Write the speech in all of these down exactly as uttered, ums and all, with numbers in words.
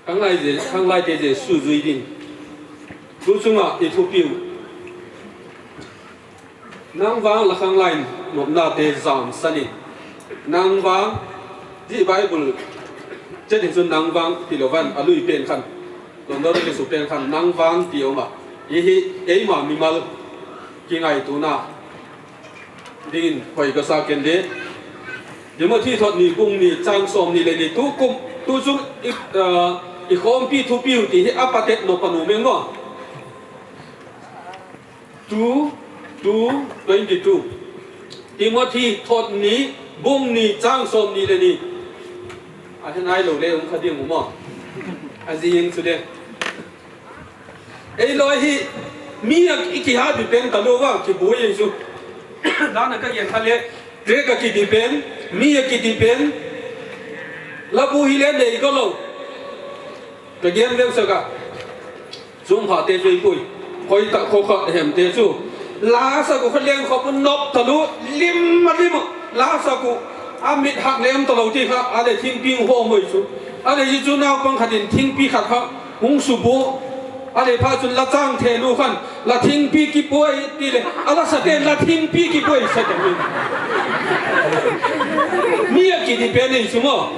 Khanglaite Jesu zui ding. Tu chung ah i thupiu, nang vang la khanglai nopnate zamsan in, nang vang, ti Bible chet in chun nang vang tilo van, a lui pen khan, London le su pen khan nang vang ti um a, i hi eima mimal kingaituana dingin hoi ka sa ken le. Timothy thot ni bung ni chang sawmni le ni, tu kum, tu chung i, i khawmpi thupiu ti hi a patet nop a nuam eng maw. Tu, tu, twenty two. Timothy thot ni bung ni chang sawmni le ni. A he nailo le um kha ding u maw. A ziang chu le, ei lawi hi, mi ah i kiha depend talo a kibuai ei chu. Dan a ka gen kha le, drug ah kidepend, mi ah kidepend, la bu hi le nei ka lo. Ka gen veusak a, chungphate chu i pui, khoi tak khaw khat hemte chu, la sak uh kha leng khawp u nop talo, lim a lim uh, la sak uh, a mit hak lem talo ti kha, a le thingpi hawm ui chu. A le zia chu naupang khat in thingpi khat kha hung subua, a le phat chun la chang thei lu khan, la thingpi kibuai ti leh, a la sate la thingpi kibuai sa ta hi. Mi ah kidepend ei chu maw.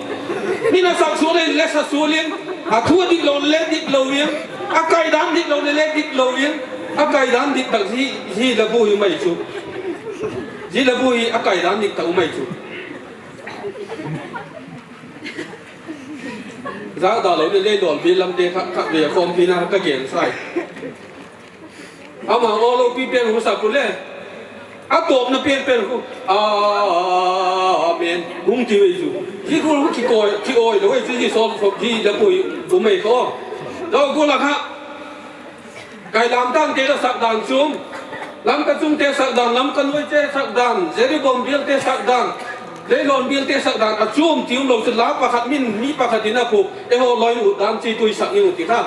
Min a sak sual le sa sual in, a thu a diklo le diklo in, a kaidan diklo le diklo in, a kaidan dik tak zi, zi la bu hi um ai chu. Zi la bu hi a kaidan dik tak um ai chu. Zak da lo le le dawn bil lamte kha, kha ve khawmpina ka gen sai. Ama awlopi pen hung sak u le, a tawpna pen pen khu, amen, hung ti ei chu. Zia khu kikoi, kioi lo ei chu, zia sawm sawm, zia la pui um ei kha. Lo gu la kha. Kailam tangte la sak dan chu, Lamka chungte sak dan, Lamka nuaite sak dan, Jeribawm bialte sak dan, leilawn bialte sak dan, a chuam ti um lo chu, la pakhat min mi pakhat in a phuak, eihaw lawi ut dan chi tui sak i u ti kha,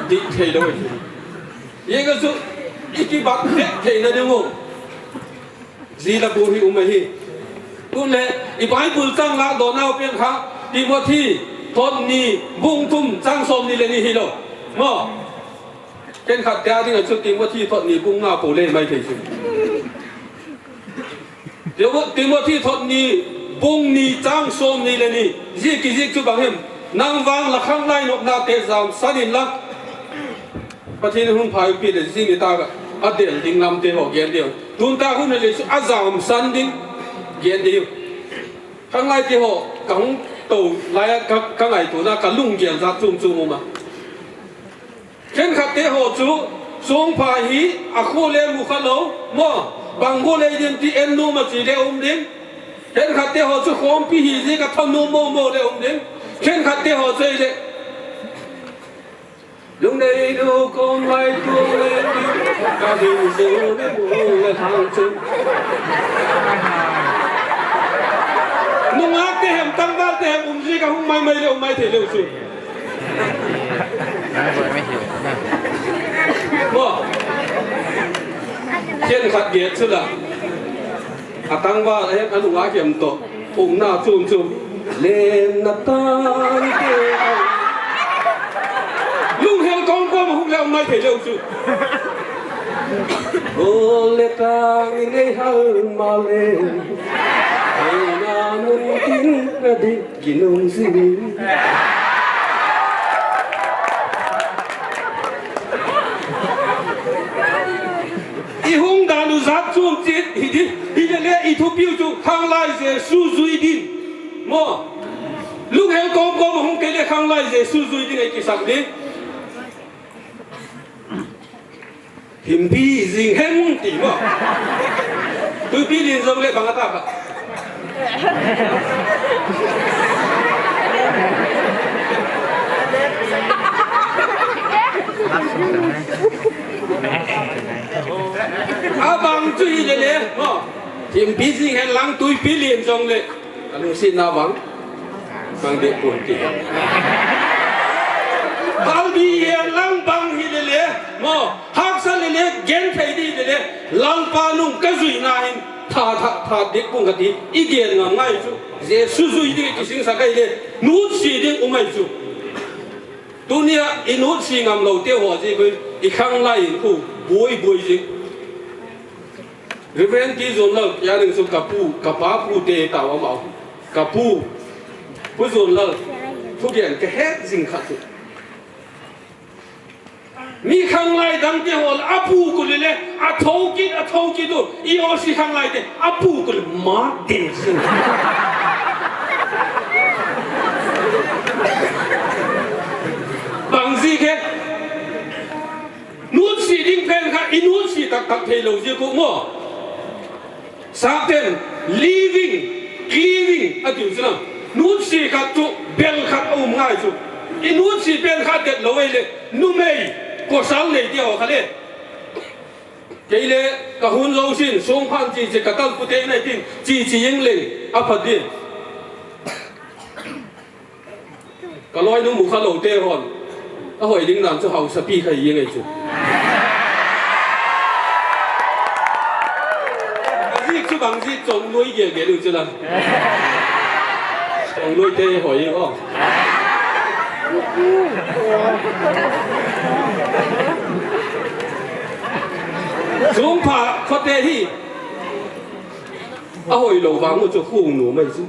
dik theilo ei chu. Zia ka chu i kibat vek theina ding u, zi la bu hi um ahi. Tun le, i Bible chang lâkdawnau pen kha, Timothy thot ni bung thum chang sawmni le ni hilo maw. Khenkhatte â ding ah chu Timothy thot ni bung nga pua le mai thei chu. Timo-, Timothy thot ni bung ni chang sawmni le ni, zia kizik chu bang hem? Nang vang la khanglai nopnate zamsan inla. Pathian in hun pha ei pi leh zing ni tâk ah, a del ding lamte haw gen diu. Tun tâk hun le chu a zamsan ding gen diu. Khanglaite haw ka hung to lai ah ka, ka ngaituana ka lunggel zat chuam chuam um a. Khenkhatte haw chu, sungpha hi a khua le mu kha lo maw, bang gual ei ding ti en nuam a chi le um ding. Khenkhatte haw chu khawmpi hi ziak a thanuam mawmaw le um ding. Khenkhatte haw chu ei leh, lungnei lu kawm lai tuang le, ka hin zu le mu le thang chu. Nungakte hem tangvalte hem um ziak a hung mai mai le um mai thei leu chu. Maw, khenkhat gen chu la, a tangval a hem a nungak hem tawh umna chuam chuam, lenna tangte, lunghel kawm kawm a hung le um mai thei leu chu. Gol le tâng in ei hal maleh, theina mun tin a dik ginum zing. I hung dan u zat chuam chiat hi di, hilele i thupiu chu khanglai Jesu zui ding. Maw, lunghel kawm kawm a hung kei le khanglai Jesu zui ding ei kisak di. Thimpi zing hen ti maw. Tuipi lian zong leh bang a ta kha. A bang chu hilele maw. Thimpi zing hen lang tuipi lian zong leh, a lungsiatna bang, bang dek puan ti. Halbi hen lang bang hilele maw, haksa lele, genthei di lele, Lalpa nung ka zuina hin tha, tha, tha dek puan ka ti, i gen ngam ngai chu. Jesu zui ding kisingsak ai le, nutsia ding um ai chu. Tuni a i nutsia ngamlote haw ziak un i khanglai in khu buai buai zing. Reverend T. Zuanlal, ya ding chu ka pu, ka pa pute tau amau. Ka pu, Pu Zuanlal, thugen ka het zing khat chu, mi khanglai dangte haw a pu kul leh a tho kit, a tho kit u, i O C khanglaite a pu kul ma deu zing. Bang ziak e? Nutsia ding pen kha i nutsia tak tak theilo ziak uh maw. Sapte'n living, cleaving a tiu chu la. Nutsia khat chu bel khat a um ngai chu. I nutsia pen kha det lo ei leh, numei, pawsal neite haw kha le, kei le ka hun zosia in suangpha'n chi chi, ka talpute in a tin chi chi ing leng a pha di. Ka lawinu mu kha lote haw'n a hoi ding dan chu hausapi kha hi ngai chu. A zik chu bang zik, chawngluai gel gel u chu la. Chawngluaite hoi aw. Suangpha khawte hi a hoilo vang u chu khung nuam ahi chu.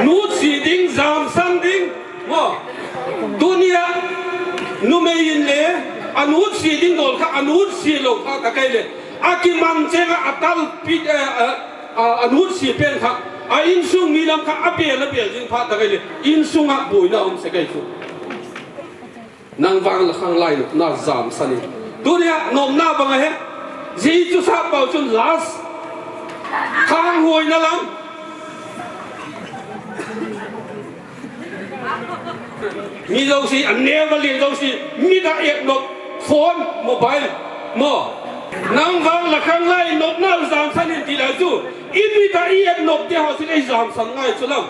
Nutsia ding, zamsan ding maw. Tuni a numei in le a nutsia ding dawl kha a nutsia lo phat tak ei leh, a kiman cheng ah a talpi, a nutsia pen kha a insung mi lam kha a bel a bel ding phat tak ei leh, insung ah buaina um sek ei chu. Nang vang la khanglai nopna zamsan in. Tuni a nopna bang ahi? Zia chu sap pau chun last, khanghuaina lam. Mi zosia, a neu a lian zosia, mit a et nop, phone, mobile maw. Nang vang la khanglai nopna zamsan in ti lai chu, i mit a i et nopte haw chu ei zamsan ngai chu lam.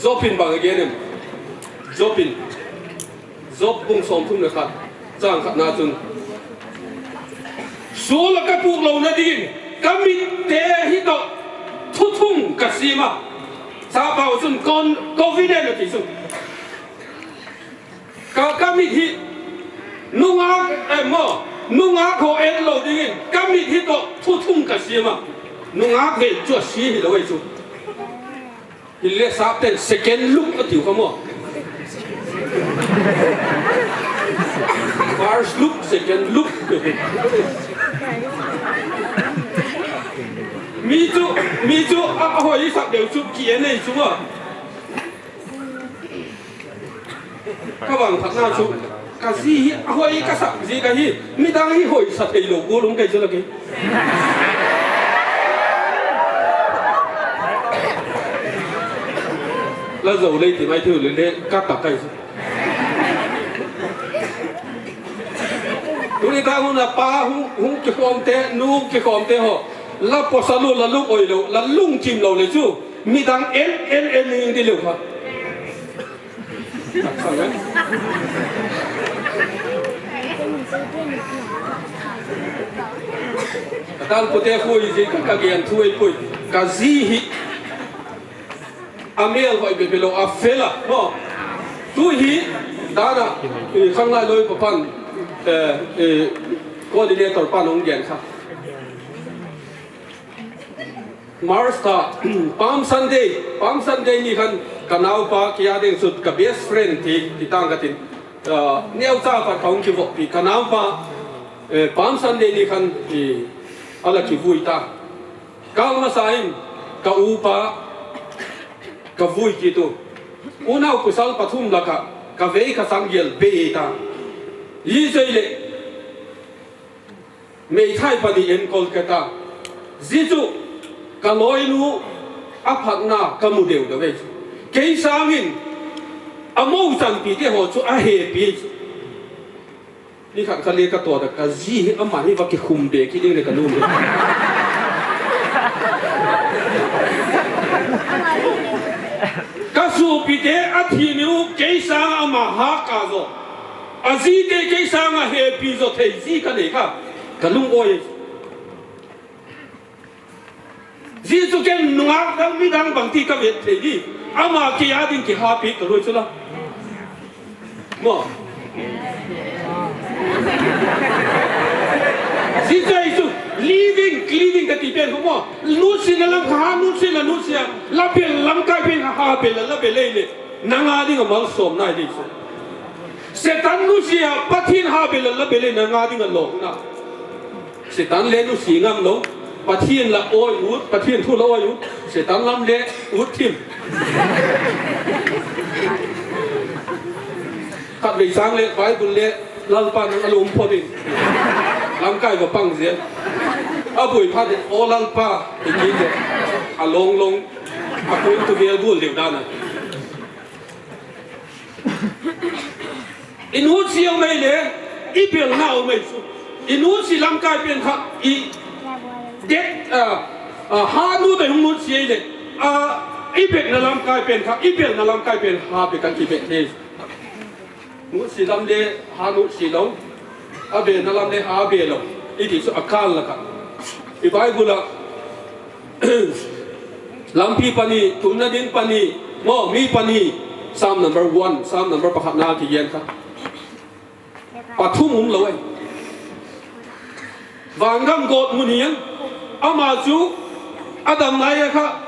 Job in bang a gen em? Job in, Job bung sawmthum leh khat, chang khatna chun, sual ah ka puklona dingin ka mitte hi tawh thuthung ka siam a. Sap pau chun con-, covenant a ti chu. Ka, ka mit hi nungâk, eh, maw, nungâk haw et lo dingin ka mit hi tawh thuthung ka siam a. Nungâk ve chu a sia hilo ei chu. Hile sapte'n second look a tiu kha maw. First look, second look. Mi chu, mi chu a, a hoi sak deu chu ki en ei chu maw. Ka vang phatna chu, ka zi hi a hoi ka sak ziak ahi, midang hi hoisa theilo gual um kei chu la kei. La zo lei ti mai thei u le le ka tak kai chu. Tuni ta hun a pa hung, hung kikhawmte, nu kikhawmte haw, la pawsal u la lung oi lo, la lungthim lo le chu, midang en en en ning di leu kha. Ka talpute khui zi ka gen thu ei pui. Ka zi hi a mêl hoi bep hilo a fel a maw. Tu hi dan a, khanglai loi pa pan, coordinator pan hung gen kha. March tha, Palm Sunday, Palm Sunday ni khan ka naupa, kei â ding chu ka best friend ti, ti tâng ka tin, neucha khat ka hung kivoppi, ka naupa, Palm Sunday ni khan a la kivui ta. Kâl masa in ka upa ka vui kit u. Unau pasal pathum lak ah ka vei ka chang gel bei ta. Zia chu leh meithai pani enkol ka ta. Zia chu ka lawinu a phatna ka mu deu deu ei chu. Kei sâng in a mo chanpite haw chu a hepi chu. Ni khat kha le ka tawt a, ka zi hi ama hi va kikhum be kit ding le ka nuam hi. Ka suapite a thi ni u, kei sâng ama hâk ka zaw. A zite kei sâng ah hepi zaw thei zi ka nei kha, ka lungawi. Zia chu ken nungak dang midang bangti ka vet thei di, ama kei â ding kihapi ka lui chu la. Maw, zia chu ei chu living, cleaving ka ti pen kha maw, nutsiatna lam kha ha nutsiat la nutsia, la bel lamkai pen kha ha bel la bel ei leh, nang â ding a malsawmna hi di chu. Setan nusia Pathian ha bel la bel ei nang â ding a lawkna. Setan le nusia ngam lo, Pathian la awi ut, Pathian thu la awi ut, Setan lam le ut thim. Khatvei sâng leh Bible le Lalpa nang a lum phot in, lamkai va pang zel. A buai phat in, aw Lalpa, i ti leh, a long long, a kuan tu vel gual deu dan a. I nutsia um ei leh, i belna um ei chu. I nutsia lamkai pen kha i det, a, a, ha nut ei hung nutsia ei leh, a, i betna lamkai pen kha i belna lamkai pen ha bek a kibet hi. Nutsia lam le ha nutsia lo, a belna lam le ha be lo, i ti chu a kâl lak ah. I Bible ah lampi pani, tunna ding pani, maw, mi pani, Psalm number one, Psalm number pakhatna kigen kha, pathum um lo ai. Vangam gawtmun hi, ama chu a dam lai a kha,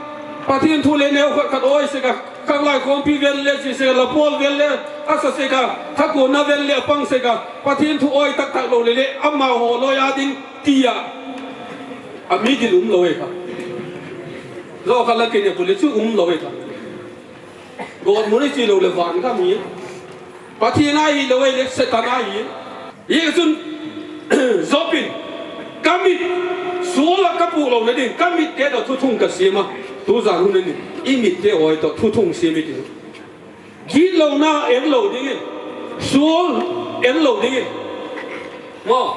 Pathian thu le neu khat khat awi sek a, khanglai khawmpi vel le chia sek a, la pawl vel le a sa sek a, thakuana vel le a pang sek a, Pathian thu awi tak tak lo leh leh, amau haw lawi â ding ti a, a mi dil um lo ai kha. Zia kha la kine pule chu um lo ai kha. Gawtmun i chi lo leh vangam hi, Pathian a hilo ai leh Setan a hi. Hi chun Job in, ka mit, sual ah ka puk lona ding, ka mitte tawh thuthung ka siam a, tu zan hun a ni, i mitte haw tawh thuthung siam i ti. Gitlona en lo dingin, sual en lo dingin, maw,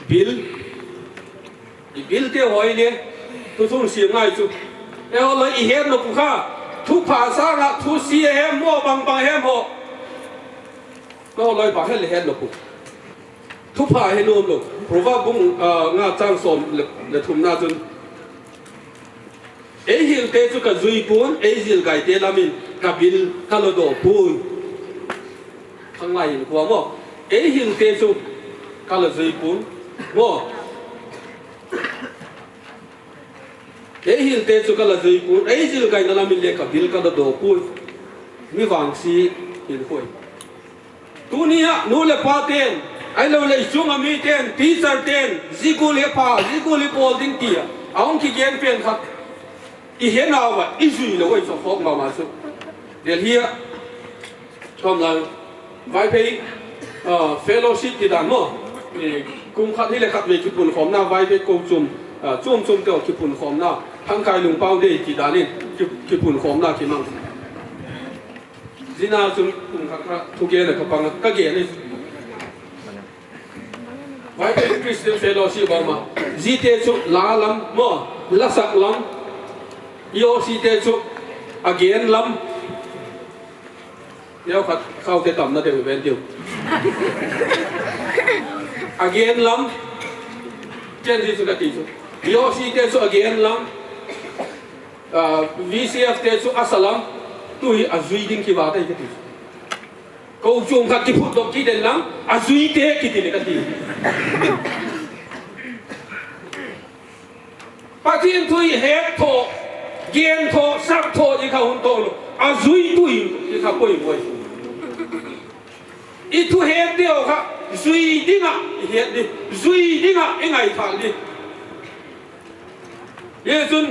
bil, i bilte haw le thuthung siam ngai chu. Eihaw lai i het nop uh kha, thupha sâng ah thusia hem maw, bang bang hem haw, ka haw lai bang het le het nop uh. Thupha he nuam lo. Proverb bung, a, nga châng sawm le, le thumna chun, ei hilte chu ka zui pua'n, ei zilgaite lam in ka bil ka la daw pua'n. Khanglai in kua maw, ei hilte chu ka la zui pua'n, maw, ei hilte chu ka la zui pua'n, ei zilgaina lam in le ka bil ka la daw pua'n. Mi vangsi in khuai. Tuni ah nu leh pate'n, ahiloleh i chung ah mite'n, teacherte'n, zia gual hi pha, zia gual hi bawl ding ti a a hung kigen pen kha, i he nau ah i zui lo ai chu khawk ma ma chu. Delhi ah, khawm lai, Vaiphei, a, fellowship ti dan maw, kum khat hileh khatvei kipunkhawmna, Vaiphei kochuam, a, chuam chuamte haw kipunkhawmna, Thangkai Lungpau Day ti dan in ki, kipunkhawmna kimang. Zia chun kum khat kha thugen a ka pang a, ka gen i, Vaiphei Christian Fellowship a um a, ziate chu la lam maw, la sak lam, EOCte chu a gen lam, neukhat khaute tamna deu hi ven tiu, a gen lam, ken zia chu ka ti chu, EOCte chu a gen lam, a, VCFte chu a sa lam, tu hi a zui ding kiva tai ka ti chu. Kochuam khat kiphutdok kit den lam, a zuite kiti leh ka ti. Pathian thu i het thaw, gen thaw, sak thaw i kha hun tawk lo, a zuitu i kha poimaw i. I thuhette haw kha zui ding ah i het di, zui ding ah i ngaithâk di. Hi chun,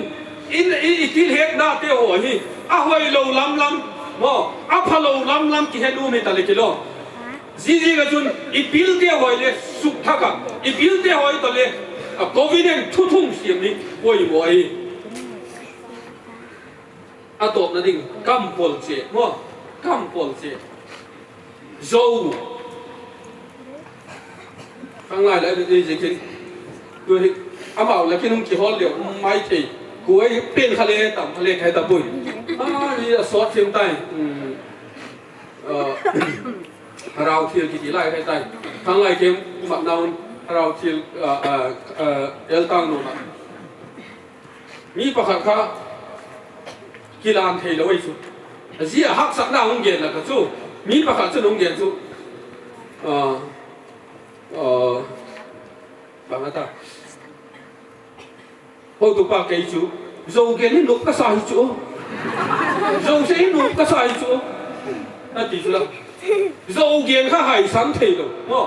i, i, i thil hetnate haw hi a hoilo lam lam maw, a phalo lam lam kihe nuam hi ta leh kilawm. Ziaziak ah chun i bilte haw le sukthak ah, i bilte haw tawh le a covenant thuthung siam ding poimaw ahi. A tawpna ding, kam pawl chia maw, kam pawl chia. Zo. Khanglai lai dei ziakin, tu hi, amau lak in hung kihawl leu um mai thei. Kuai pen kha le tam kha le khai ta puai. A, A sawt thiam tai. Harau thil kiti lai kha tai. Khanglai kem mat naun harau thil, eltang nung a mi pakhat kha kilan theilo ei chu. A zia haksatna hung gen la kha chu, mi pakhat chun hung gen chu, bang a ta, hotupa, kei chu Zo gen hi nuam ka sa hi chu, Zo sep hi nuam ka sa hi chu, a ti chu la. Zo gen kha haisan theilo maw.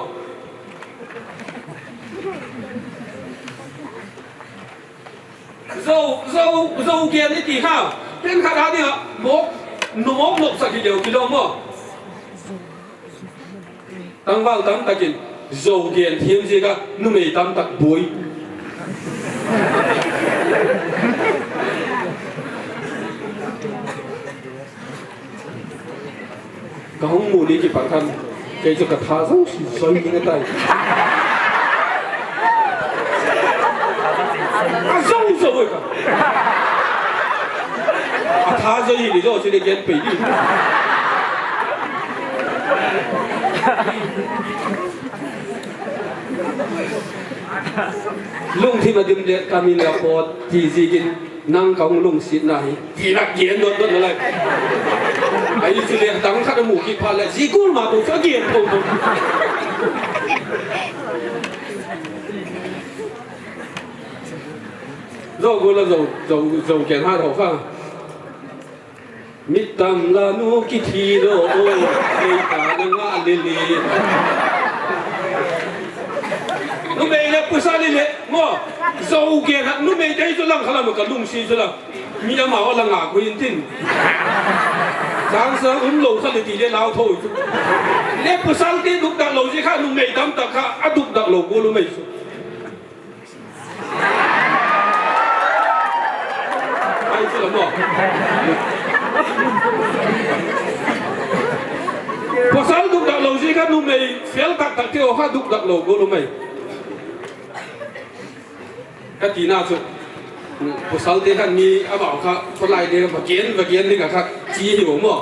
Zo, Zo, Zo gen i ti kha, khenkhat a ding ah mawk, numei mawk nop sak hi leu kilawm maw. Tangval tam tak in Zo gen thiam ziak a numei tam tak buai. Ka hung mu ni kipat khan, kei chu ka tha zosia zoi ding a tai. A zo zo e ka. A tha zoi hi ni zo chu le gen pei di. Lungthim a dim le ka min la pawt ti ziakin, nang ka hung lungsiatna hi tina gen dot dot nalai. Ahi chu le dang khat a mu kit phat leh zia gual ma tu chu a gen tho tho. Zo gual a zo, zo, zo gen hat haw kha. Mit tam la nu kithi lo, ei ta na nga lili. Numei le pasal i le maw, Zo gen a numei te chu lang kha lam ka lungsiat chu la. Mi ama a la nga khu intin, chang sa um lo kha le ti le lau tho chu. Le pasalte dukdak lo zia kha numei tam tak kha a dukdak lo gual um ei chu. Pasal dukdak lo zia kha numei fel tak takte haw kha dukdak lo gual um ei ka tina chu. Pasalte khan mi amau kha khawlaite kha va gen va gen ding ah kha chi hi u maw.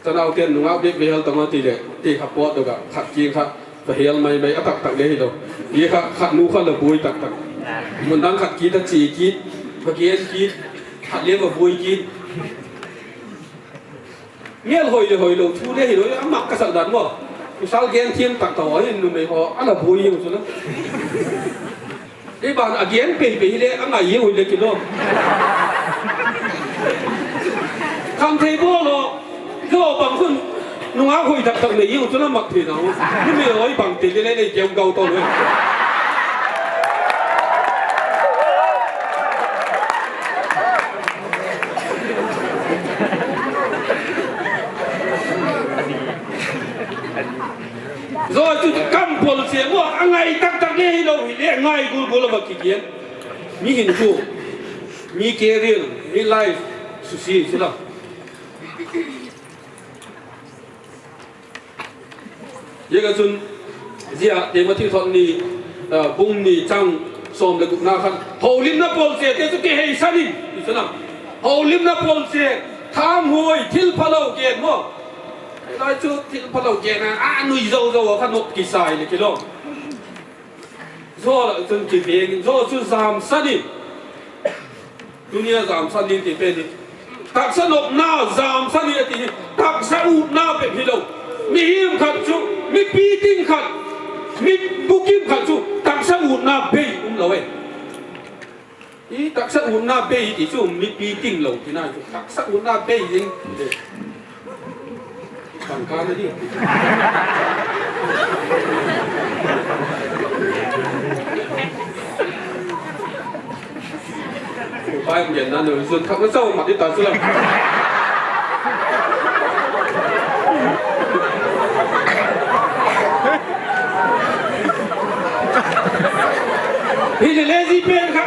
Chanaute'n nungak bêk bêk hel ta ma ti leh ti kha pawt dok ah khat kiang kha va hel mai mai a tak tak le hilo. Hi kha khat nu kha la buai tak tak. Mun dang khat kit a chia kit, va gen kit, khat le va buai kit. Mêlhoi le hoilo thu le hilo, a mak ka sak dan maw. Pasal gen thiam tak tak haw hin numei haw a la buai hiu chu la. Ei ban a gen pei pei hile a ngai hiu hile kilawm. Khamthei bawl haw, zia bang khun nungak hoi tak tak nei hiu chu la mak thei nau. Numei haw bang ti le le nei keu gau to le. Zia chu kam pawlchia maw, a ngai tak tak le hilo hile ngai gul gul a va kigen. Mi hinkhua, mi career, mi life susia chu la. Ziak a chun, zia Timothy thot ni, bung ni chang sawm leh gupna khan, holimna pawlchiate chu kiheisan in ti chu la. Holimna pawlchia, thamhuai, thilphalo gen maw. Hilai chu thilphalo gen a, a nui zo zo a kha nop kisai le kilawm. Zia la chun kiveng in, zia chu zamsan in. Tuni a zamsan ding ti pen hi, taksa nopna zamsan in a ti hi, taksa utna bep hilo. Mihing khat chu, mipi ting khat, mi bukim khat chu taksa utna bei um lo e. I taksa utna bei ti chu mipi ting lo tina chu, taksa utna bei ding. Pangkana di. Pai gen na nu zun thak na chau mat di ta chu la. Hile le zia pen kha,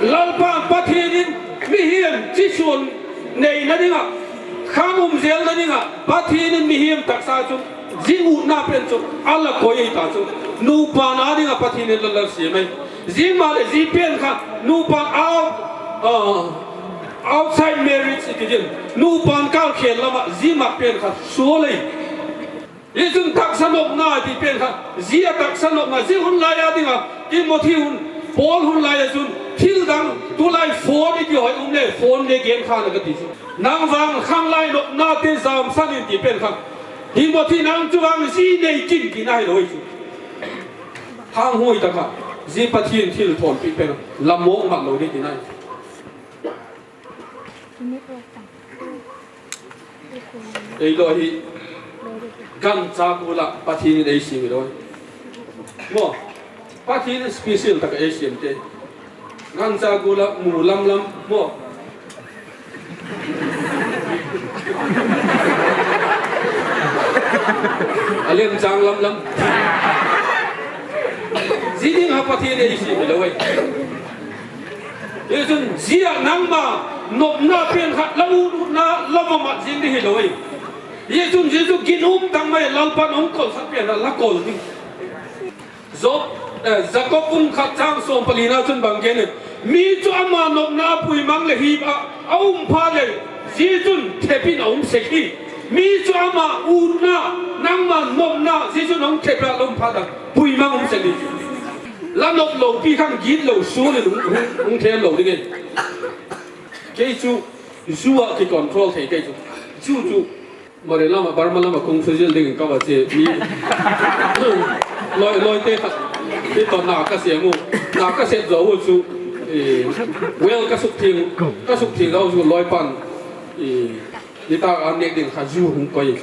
Lalpa Pathian in mihing chisuan neina ding ah, khang um zelna ding ah Pathian in mihing taksa chu zia utna pen chu a la koi ei ta chu, nupa na ding ah Pathian in la la siam ei. Zia maleh zia pen kha nupa a, a Outside marriage i ti ding, nupa kâl khêl lam ah, zia mat pen kha sual ei. Zia chun taksa nopna ti pen kha, zia taksa nopna, zia hun lai a ding a, Timothy hun, Paul hun lai a chun thil dang, tulai phone i ti hoi um le, phone le gen kha na ka ti chu. Nang vang khanglai nopnate zamsan in ti pen kha, Timothy nang chu vang zi nei kin tina hilo chu. Khanghuai tak a, zia Pathian thilthawnpi pen la mawk mat lo ding tina hi. Ei lo hi, gancha gual ah Pathian in ei siam hilo. Maw, Pathian in special tak a ei siamte. Gancha gual ah mu lam lam, maw, a lemchâng lam lam. Zia ding ah Pathian ei siam hilo ei. Zia chun zia nangma nopna pen kha la utna la va mat zing ding hilo ei. Zia chun zia chu ginum tak mai Lalpa'n hung kolsak pen a la kol ding. Job, eh, Jakob bung khat châng sawm palina chun bang gen em? Mi chu ama nopna pui mang leh hip ah a um phat leh, zia chun thep in a um sek hi. Mi chu ama utna, nangma nopna, zia chun hung thep a la um phat a pui mang um sek hi. La nop lopi khan gitlo sual in hung, hung, hung them lo ding e. Kei chu zu ah kicontrol thei kei chu. Zu chu Mare lam ah, Burma lam ah kung fu zil dingin ka va chia mi, loi, loite khat, hi tawh na ka sep u, na ka sep zo u chu, well, ka suk thiang, ka suk thiang zo chu loipa'n, i, nitâk a nêk ding kha zu hung koi.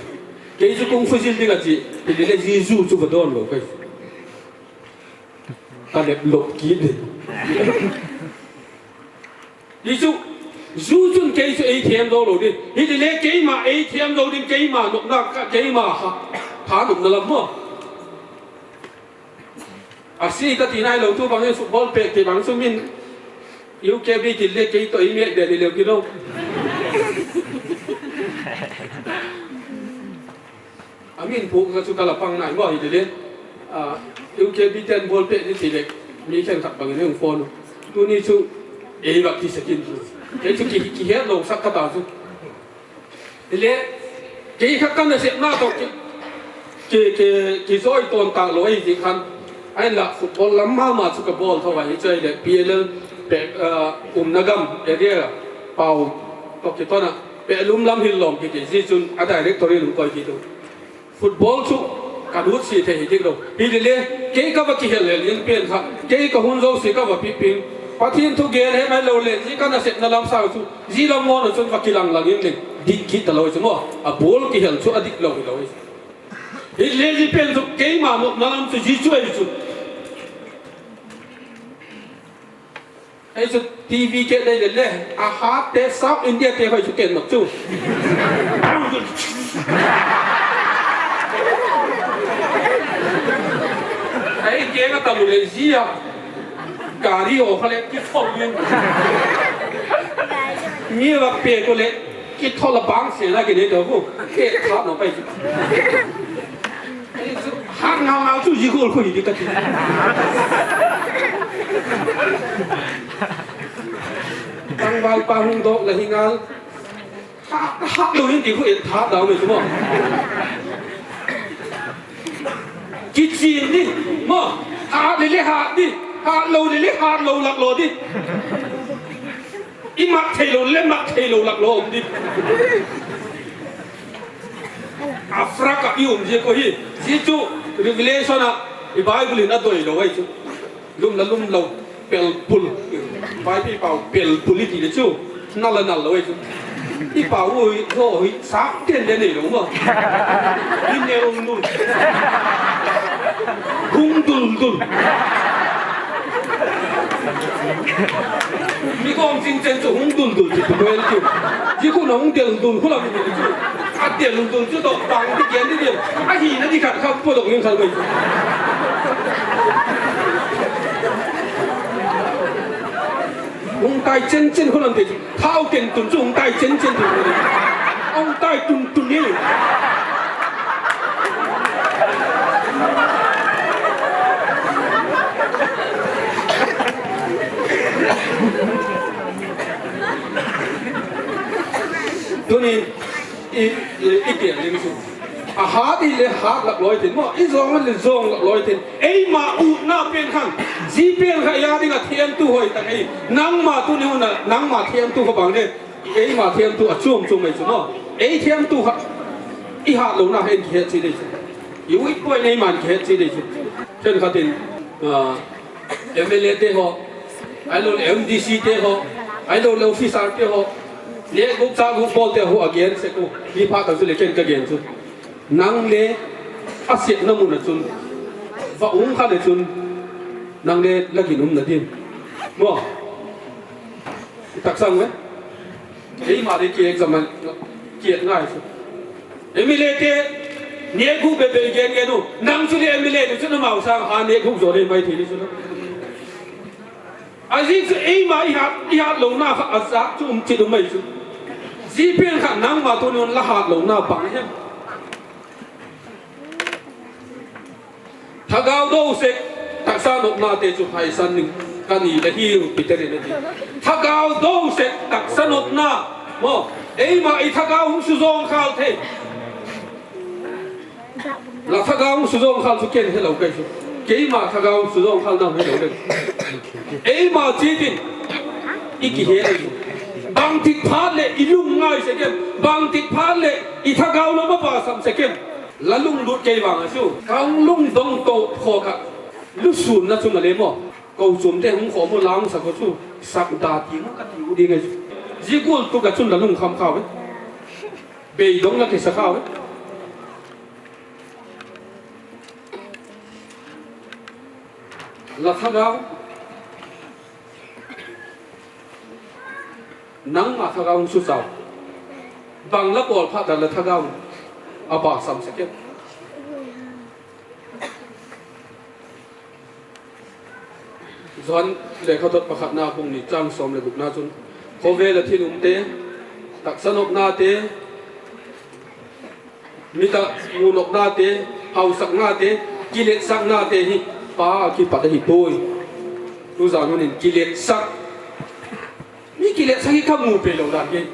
Kei chu kung fu zil ding a chia, hileleh zia zu chu va dawn lo kei. Ka lep lop kit ding. Hi chu, zu chun kei chu ei thiam zo lo ding. Hileleh keima ei thiam zo ding, keima nopna, keima ha, tha nopna lam maw. A si ka ti nai lo, tu bang in football pêk ti bang chu min U K B ti le kei tawh i mêk den i leu kilo. A min phuak kha chu ka la pang nai maw, hileleh, ah, U K B ten ball pêk ni ti leh, mi khenkhat bang in hung phone u. Tuni chu ei vak ti sek in chu. Kei chu ki, kihetlo sak ka ta chu. Hileh, kei kha ka nasepna tawh ki, ki, ki, kizawi tawn tâk lo ahi zing khan. Ahinla football lam ma ma chu ka bawl tho ahi chu ahileh P L L pêk, ah, umna gam area pau tawh kiton a, Pehlum lam Hillawm kiti, zia chun a director in hung koi kit u. Football chu ka nutsia thei hi dik lo. Hileleh, kei ka va kihel hel in pen kha, kei ka hun zosia ka va piak piak. Pathian thu gen hem ahilo leh, zia ka nasepna lam sau chu, zia lam ngawn ah chun va kilang lang in leng dik kit talo chu maw. A ball kihel chu a dik lo hilo. Hileleh zia pen chu keima nopna lam chu zia chu ahi chu. Ei chu T V ke nei le le, a hatte South India te hoi chu ken mak chu. Ei ke ka tam u leh zia, gari haw kha leh kithol in. Mi va pêk u leh kithol a bang sena kinei to u. Ke kha no pai chu. Hat ngau ngau chu zia gual khu hi di ka ti. Tangvalpa hung dawk la hi ngal. Hat, hat lo in ti khu et hat dau mai chu maw. Kichian di maw. Hat le le hat di. Hat lo le le hat lo lak lo di. I mat theilo le mat theilo lak lo um di. A frak ah i um zia khu hi. Zia chu Revelation ah i Bible in a doi lo ahi chu. Lum la lum lo, pel pul. Bible pau pel pul i ti le chu. Nal la nal lo ahi chu. I pau u hi, zo hi, sa ten le nei lo maw. I neu nul. Hung dul dul. Mi kawng ching chen chu hung dul dul chu tu el kiu. Zia khu na hung del dul khu la mi chu. A del dul chu dawk bang ti gen di del. A hina di khat kha pawtdok in kha mai. Hung tai chen chen khu lam te chu. Thau ten tun chu hung tai chen chen tun. Hung tai tun tun ni. Tuni i, i, i kial ding chu, a hat i le hat lak lawi tin maw, i zawng le zawng lak lawi tin, eima utna pen khan, zia pen kha ei â ding ah thiamtu hoi tak ei. Nangma tuni hun a nangma thiamtu kha bang le, eima thiamtu a chuam chuam ei chu maw, ei thiamtu kha, i hatlona kha in kihet chiat dei chu, i weak point eima'n kihet chiat dei chu. Khenkhat in, MLAte haw, ahiloleh MDCte haw, ahiloleh officerte haw, nêkgûk châkgûk bawlte haw a gen sek u, mi pha tak chu le ken ka gen chu, nang le a siatna mun ah chun va um kha le chun, nang le la ginum na diam? Maw, i taksang ve. Eima le ki exam kiat ngai chu, MLAte nêkgûk bep bep gen gen u, nang chu le MLA nu chu na mau sâng a nêkgûk zaw le mai thei di chu. A ziak chu eima i hat, i hatlona kha a zak chu um chiat um mai chu. Zia pen kha nangma tuni hun la hatlona bang hem? Thagau do sek, taksa nopnate chu haisan ding ka ni la hiu, Peter in a ti. Thagau do sek, taksa nopna maw, eima i thagau hung suzawngkhâl thei. La thagau hung suzawngkhâl chu ken helo kai chu, keima thagau suzawngkhâlna helo le, eima chiat in i kihe le chu, bangtik phat leh i lungngai sek em, bangtik phat leh i thagau lam a pasam sek em? La lunglut kei vang a chu, ka hung lungdong to khaw kha, lusûnna chung a le maw, kochuamte hung khawm u, la hung sak u chu, sak da ti mu ka ti u ding ahi chu. Zia gual tuk ah chun la lungkham khau e, beidong la kisa khau e. La thagau, nangma thagau hung suchau, bang la bawl phat a la thagau a pasam sek em? Johan lekhathot pakhatna bung ni châng sawm leh gukna chun, khawvel ah thil umte, taksa nopnate, mit a mu nopnate, hausaknate, kiletsaknate hi pa a kipat ahi puai. Tuzan hun in kiletsak, mi kiletsak hi ka mu pei lo dan kei.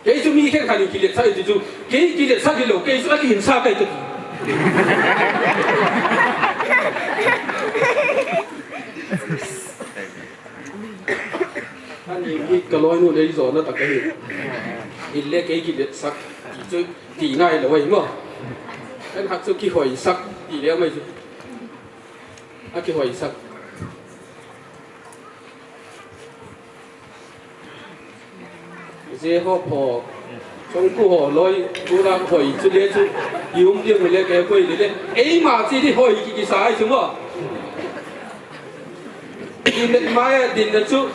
Kei chu mi khenkhat in kiletsak i ti chu, kei kiletsak hilo, kei chu a lian sa kai ta ti. A ni hi ka lawinu lei zawna tak ahi. Inle kei kiletsak ti chu ti ngai lo ahi maw. Khenkhat chu kihoisak ti le mai chu, a kihoisak. Zia haw phaw, chawngpu haw lawi, tu lam hoi chu le chu, i um diam u le kei koi le le, eima chi di hoi ki kisa ai chu maw. I met mai a dinna chu,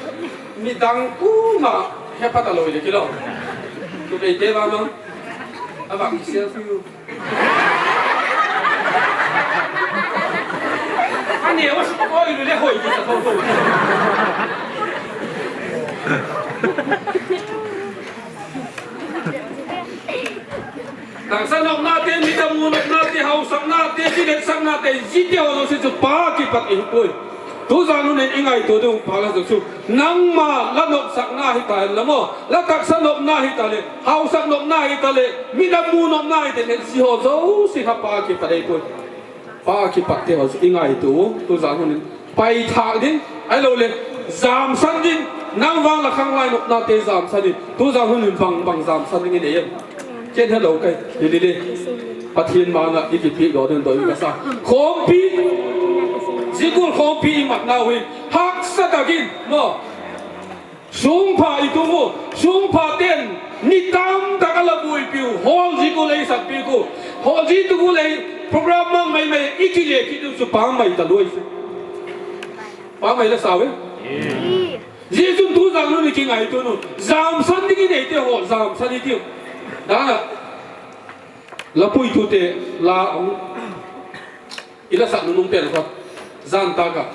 midang kuama he pha ta lo le kilo. Tu beite vang lo, a vang i selfie u. A neu a suk a koi lu le hoi kisa tho tho. Taksa nopnate, mit a mu nopnate, hausaknate, kiletsaknate, ziate haw zosia chu pa kipat ahi puai. Tuzan hun in i ngaitua ding pha la chu, nangma la nopsakna hita hen la maw, la taksa nopna hita leh, hausak nopna hita leh, mit a mu nopna hita leh, zia haw zosia kha pa kipat ahi puai. Pa kipatte haw chu i ngaitua u, tuzan hun in paithâk ding, ahiloleh jamsan ding, nang vang la khanglai nopnate jamsan in, tuzan hun in bang bang jamsan ding i nei em? Ken helo kai, hilele, Pathian ma-âng ah i kipiakdaw ding doi ka sa. Khawmpi, zia gual khawmpi i matnau hi, haksa tak in maw, sûngpha i tung u, sûngphate'n ni tam tak a la buaipiu, hall zia gual ei sakpiak u, hall zia tu gual ei program mang mai mai i kile kit u chu pang mai ta luai chu. Pang mai la sau e. Zia chun tuzan hun i kingaitua u, jamsan ding i neite haw jamsan i tiu. Dan ah, la puitute, la hung, i la sak nunung pen kha, zan tak ah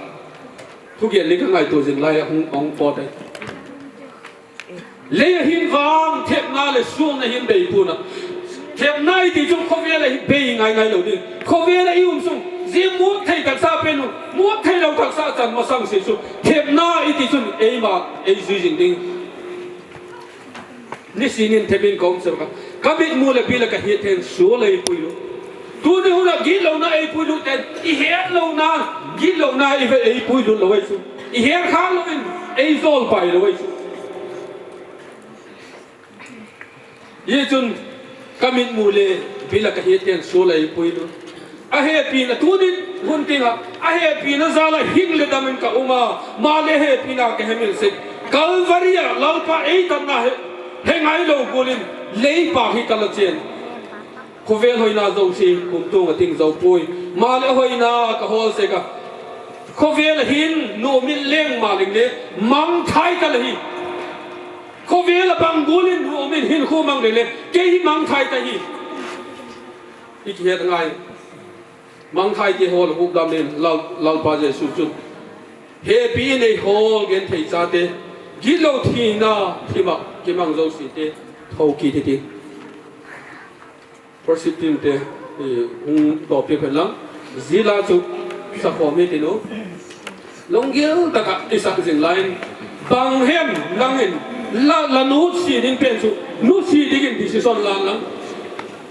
thugen ding ka ngaitua zing lai a hung, hung pawt ai. Lei a hin vang thepna leh suakna hin bei pua'n a. Thepna i ti chu khawvel ah bei ngai ngai lo ding, khawvel ah i um sung zia muat thei taksa pen u, muat theilo taksa chan masang sia chu thepna i ti chun eima ei zui zing ding. Nisin in thep in ka um sek a, ka mitmu leh bil ah ka hiat ten sual ei puilut. Tuni hun ah gitlona ei puilut ten i hetlona, gitlona i ve ei puilut lo ei chu. I het khâk lo in ei jawlpai lo ei chu. Hi chun ka mitmu le bil ah ka hiat ten sual ei puilut. A hepina tunin hun tiang ah a hepina jal ah hing leh dam in ka um a, maleh hepina ka hemil sek. Calvary ah Lalpa ei tatna he, he ngailo gual in lei pâk hi ka la chian. Khawvel hoina zosia kumtuang ah ting zo puai. Maleh hoina ka hawl sek a, khawvel ah hin nuam in leng ma leng le mangthai ta la hi. Khawvel ah bang gual in nuam in hinkhua mang leng le kei hi mangthai ta hi. I kihet ngai. Mangthaite hawl a hukdam in Lal, Lalpa Jesu chun hepi in ei hawl genthei chate, gitlo thina thim ah kimang zosiate tho kit hi ti. Worship teamte, hung tawp piak hen lang, zia la chu sakhawm hi tin u. Lunggil tak ah i sak zing lai in, bang hem nang in la, la nusia ding pen chu, nusia dingin decision la lang.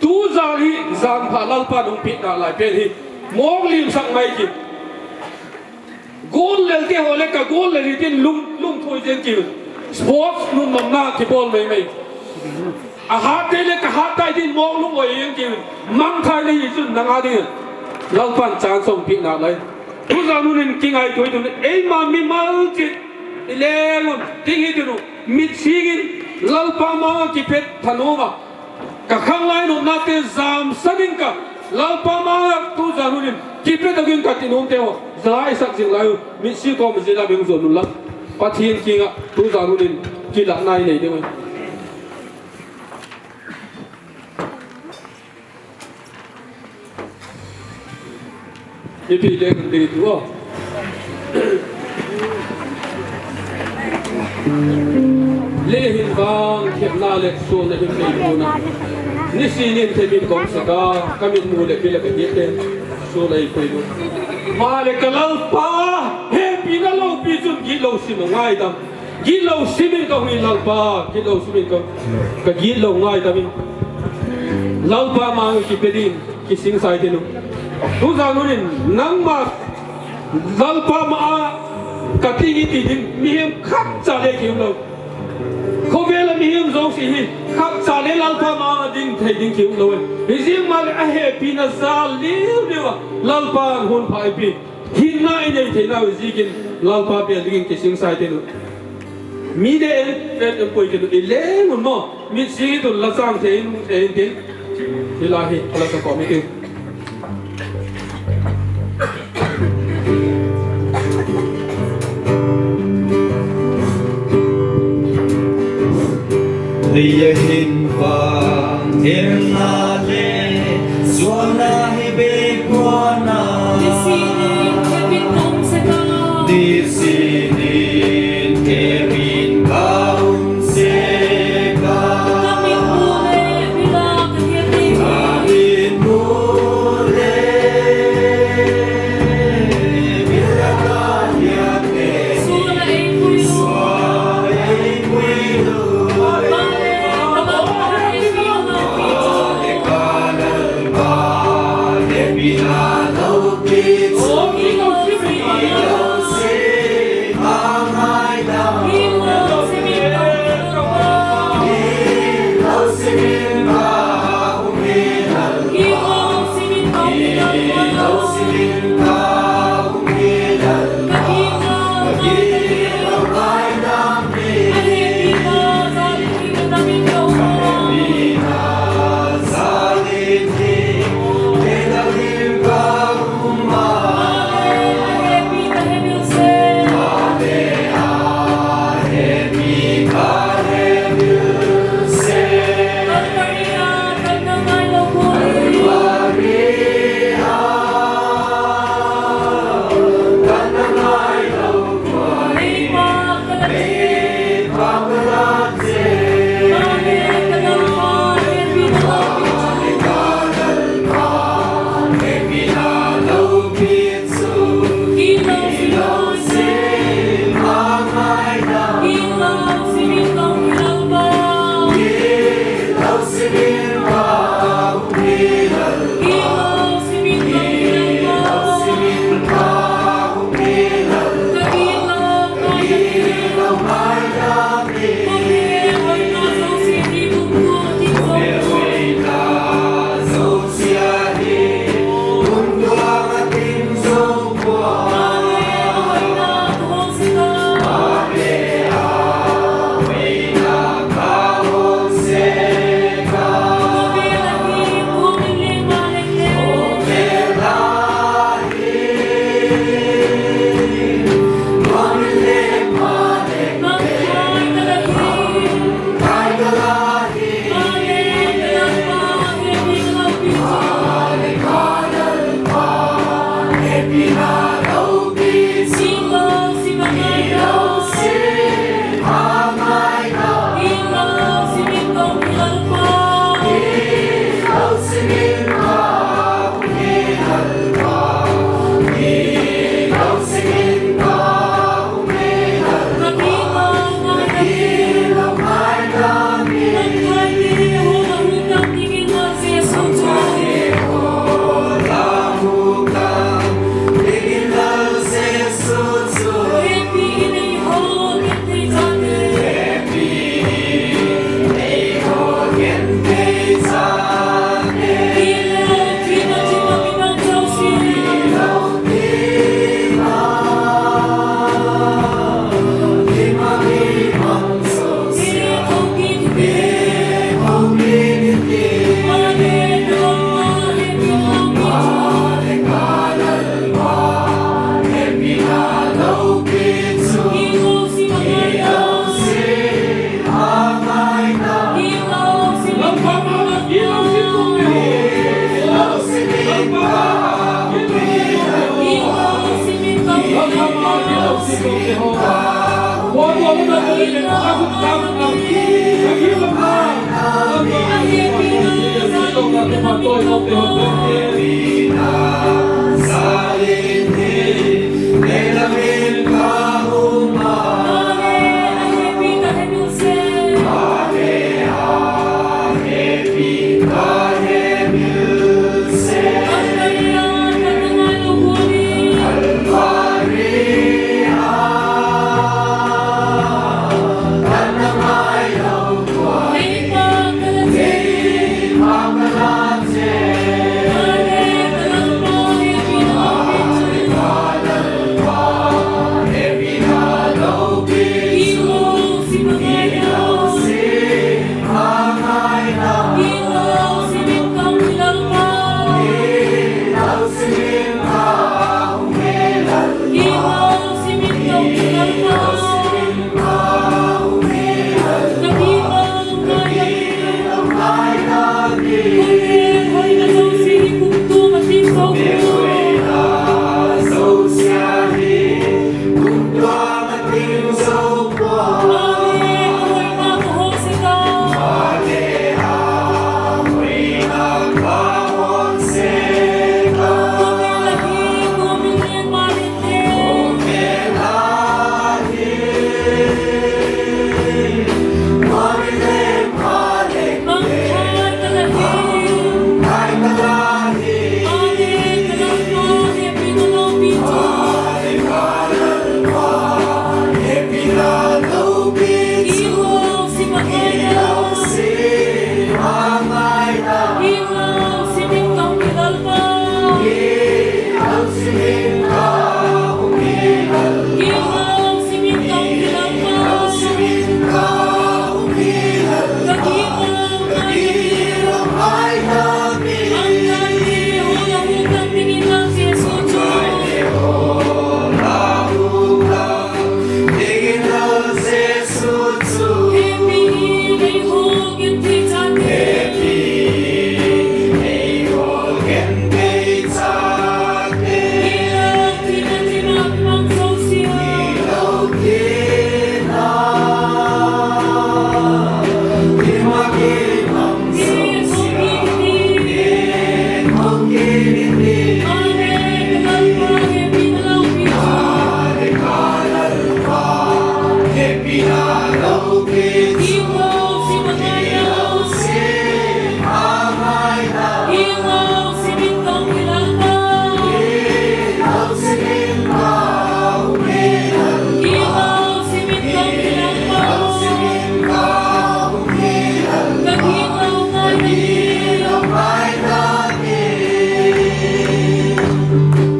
Tu zan hi, zan pha Lalpa'n hung piakna lai pen hi, mawk limsak mai ki. Gold lelte haw leh ka gold lel hi tin lum, lum thui zing ki. Sports nunmamna kibawl mai mai. A hâtte leh ka hât tai tin mawk lum oi zing ki. Mangthai le hi chun nang a ding in Lalpa'n chance hung piakna lai. Tuzan hun in kingaitua i tun eima mimal chit i leng un ting hi tin u, mit sing in Lalpa ma-âng ah kipet thanuam ah, ka khanglai nopnate jamsan in ka, Lalpa ma-âng ah tuzan hun in kipet dok in ka ti nuamte haw, zia la i sak zing lai u, mit sing kawm zia la beng zuan un la, Pathian kiang ah tuzan hun in kilatna i nei ding uh. Mipi le kan ding tu a. Le hin vang thepna leh sualna hin nei pua'n a, nisin in thep in ka um sek a, ka mitmu leh bil ah ka hiat ten sual ei puilut. Maleh ka Lalpa, hepina lopi chun gitlo sim a ngaidam. Gitlo sim in ka hung hi Lalpa, gitlo sim in ka, ka gitlo ngaidam in Lalpa ma-âng ah kipe dingin kisingsai tin u. Tuzan hun in nangma Lalpa ma-âng ah ka ting i ti ding mihem khat cha le ki um lo. Khawvel ah mihem zosia hi khat cha le Lalpa ma-âng ah ding thei ding ki um lo e. Hiziang maleh a hepina jal liu liu ah Lalpa'n hun pha ei pi, hinna i nei theinau ziakin Lalpa bêl dingin kisingsai tin u. Mi le en, en, en poi ken u, i leng un maw, mit sing i tun la chang thei in, thei in tin. Hi la hi, la sa kawm i tin. Lei a hin vang thepna le sualna hi bei pua'n a, nisin in thep in ka um sek a, nisin in thep in ka um sek a, ka mitmu le bil ah ka hiat ten, ka mitmu le bil ah ka hiat ten sual ei puilut, sual ei puilut.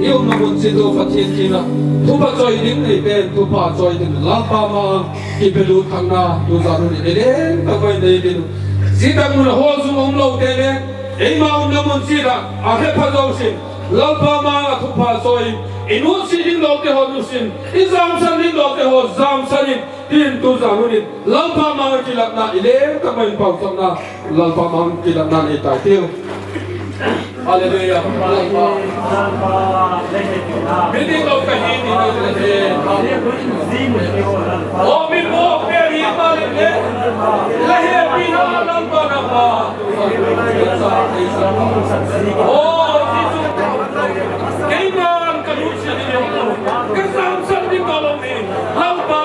I umna mun chiat u Pathian kiang ah thupha chawi ding nei pen, thupha chawi ding Lalpa ma-âng kipelut thakna tu zan hun in ei leng tak mai nei ding. Zia tak mun a hawl zung um lote le, eima umna mun chiat ah a he pha zosia in, Lalpa ma-âng ah thupha chawi in, i nutsia ding lote haw nutsia in, i zamsan ding lote haw zamsan in, tin tu zan hun in Lalpa ma-âng kilatna i leng tak mai in pauchapna, Lalpa ma-âng kilatna nei tai tiu. Hallelujah. Meeting lo ka hi ti lo le. O mi po pe hi ma le le. La he pi na lam pa na pa. O Jesu. Keiman ka lu si ni. Ka sam san ni ka lo ni. Lam pa.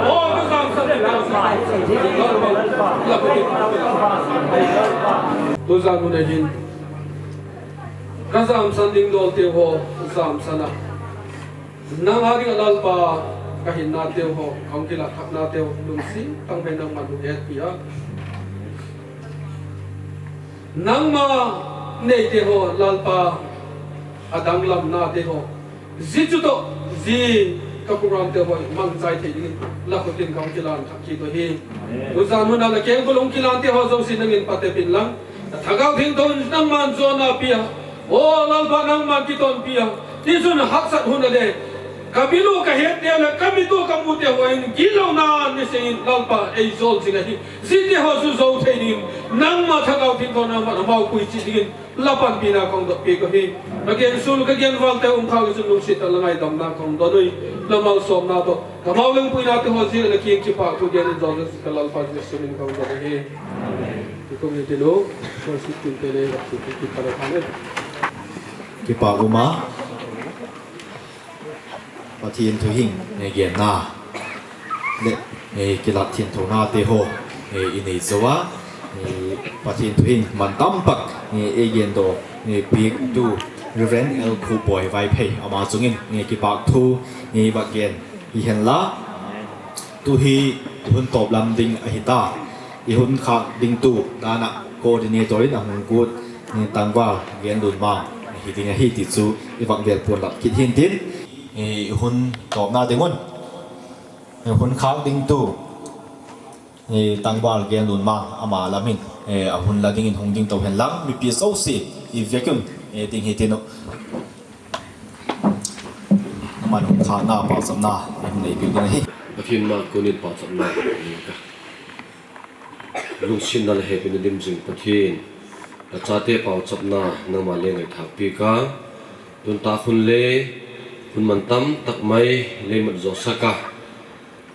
O ka sam san ni. Lam pa. Lam pa. Tuzan mun a hin. Ka zamsan ding dawlte haw, zamsan a. Nang â ding ah Lalpa, ka hinnate haw, ka hung kilathaknate haw, lungsim tang mai nangman hun hetpi a. Nangma neite haw, Lalpa, a danglamnate haw, zia chu tawh, zia ka programte haw, mangchai thei dingin, la khut in ka hung kilan thak kit uh hi. Tuzan hun a la keng bul hung kilante haw, zosia nang in patep inlang. Thagau Thiangtho in nangman zuanna pia. Aw Lalpa, nangman kitawnpi a. Tichun haksat hun a le, ka bil uh ka hette leh ka mit uh ka mute haw in gitlona ni seng in Lalpa ei zawl zing ahi. Ziate haw chu zo thei dingin nangma Thagau Thiangtho nangman amau pui chiat dingin la panpina ka hung dot piak uh hi. Ka gen sul ka gen valte um kha ka chun lungsiat tak la ngaidamna ka hung don ui. La malsawmna tawh ka mau lungpuinate haw ziak la kiang kipakthu gen in zawl zing ka Lalpa Jesu min ka hung don ahi. Kikung ni tinu, worship team te le, worship team te le. Kipak um a, Pathian thu hing, eh, genna le, eh, kilat thiangthonate haw, eh, i nei zo a, eh, Pathian thu hing man tam tak, eh, ei gen daw, eh, piaktu Reverend L Khupboi Vaiphei ama chung in, eh, kipak thu, eh, vak gen hi hen la. Tu hi i hun tawp lam ding ahi ta. I hun khâk dingtu dan ah coordinator in a hung kut, eh, Tangval Genlunmang hi ding ahi ti chu i vak vel puan lak kit hi'ntin, eh, i hun tawpna ding un, eh, hun khâk dingtu, eh, Tangval Genlunmang ama lam in, eh, a hun la dingin hung ding to hen lang, mipi zosia i vek un, eh, ding hi tin uh. Aman hun khâkna pauchapna i hun nei piak ding ahi. Pathian ma kuan in pauchapna nei ka. Lungsiatna leh hepina lim zing Pathian, la chate pauchapna nangma le ngaithâk piak a. Tun tak hun le hun man tam tak mai lei mat zawsak a,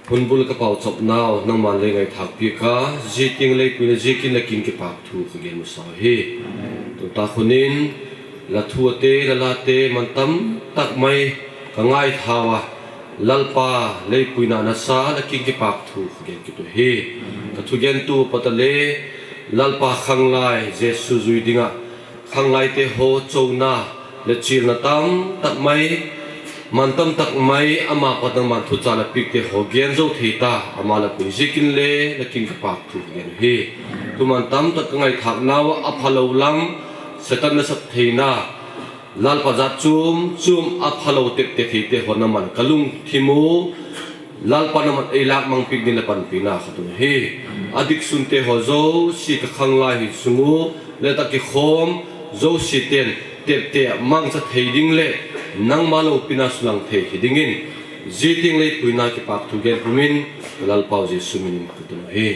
hun bul ka pauchapnau nangma le ngaithâk piak a, zia tiang lei puina ziakin la kiang kipakthu ka gen masa hi. Tun tak hun in la thu ate, la late man tam tak mai ka ngaithau a, Lalpa, lei puina nasa la kiang kipakthu ka gen kit uh hi. Ka thugentu pat a le Lalpa, khanglai Jesu zui ding ah khanglaite haw chona leh chialna tam tak mai, man tam tak mai ama pat nangman thucha la piakte haw gen zo thei ta, ama la pui ziakin le la kiang kipakthu ka gen uh hi. Tu man tam tak ka ngaithâknau ah a phalo lam, Setan nasat theina, Lalpa, jat chuam chuam a phalo tepte theite haw nangman ka lungthim u, Lalpa, nangman ei lâk mang piak dingin la panpina ka don hi. A diksunte haw zosia ka khanglai hi sung u, le tak kikhawm zosiate'n tepte ah mangcha thei ding leh nangma lopina sulang thei hi dingin, zia tiang lei puina kipakthu gen pum in ka Lalpau Jesu min in ka don uh hi.